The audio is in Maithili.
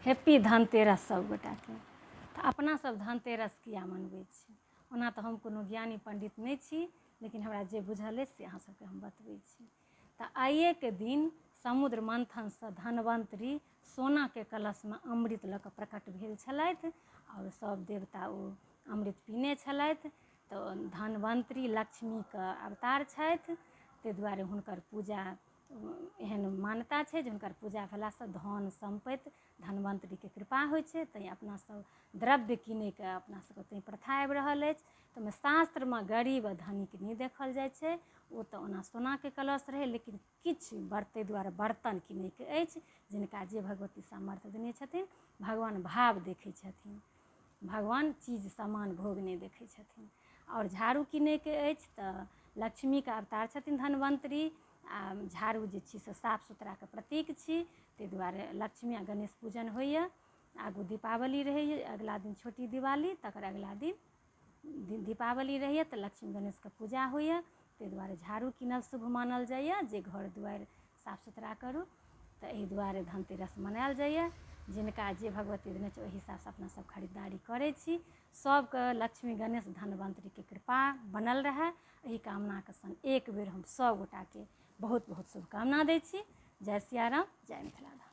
हैप्पी धनतेरस सब गोटाके। तऽ अपना सब धनतेरस किया मनबै छी? ओना तऽ हम कोनो ज्ञानी पण्डित नहि छी, लेकिन हमरा जे बुझल अछि से अहाँ सबके हम बतबै छी। तऽ आइएके दिन समुद्र मन्थनसँ धनवन्तरी सोनाके कलशमे अमृत लऽ कऽ प्रकट भेल छलथि आओर सब देवता ओ अमृत पीने छलथि। तऽ धनवन्तरी लक्ष्मीके अवतार छथि, ताहि दुआरे हुनकर पूजा एहन मान्यता छै जे हुनकर पूजा भेलासँ धन सम्पत्ति धनवन्तरीके कृपा होइ छै। तैँ अपना सब द्रव्य कीनैके अपना सबके तैँ प्रथा आबि रहल अछि। तऽ ओहिमे शास्त्रमे गरीब आ धनिक नहि देखल जाइ छै। ओ तऽ ओना सोनाके कलश रहै, लेकिन किछु ताहि दुआरे बर्तन कीनैके अछि। जिनका जे भगवती सामर्थ्य देने छथिन, भगवान भाव देखै छथिन, भगवान चीज सामान भोग नहि देखै छथिन। आओर झाड़ू कीनैके अछि तऽ लक्ष्मीके अवतार छथिन धनवन्तरी, आ झाड़ू जे छी से साफ सुथराके प्रतीक छी, ताहि दुआरे लक्ष्मी आ गणेश पूजन होइए। आगू दीपावली रहैए, अगिला दिन छोटी दिवाली, तकर अगिला दिन दीपावली रहैए, तऽ लक्ष्मी गणेशके पूजा होइए। ताहि दुआरे झाड़ू कीनब शुभ मानल जाइए, जे घर दुआरि साफ सुथरा करू। तऽ एहि दुआरे धनतेरस मनायल जाइए। जिनका जे भगवती देने छै ओहि हिसाबसँ अपना सब खरीदारी करै छी। सबके लक्ष्मी गणेश धनवन्तरीके कृपा बनल रहए, एहि कामनाके संग एक बेर हम सब गोटाके बहुत बहुत शुभकामना दै छी। जय सियाराम, जय मिथिला धाम।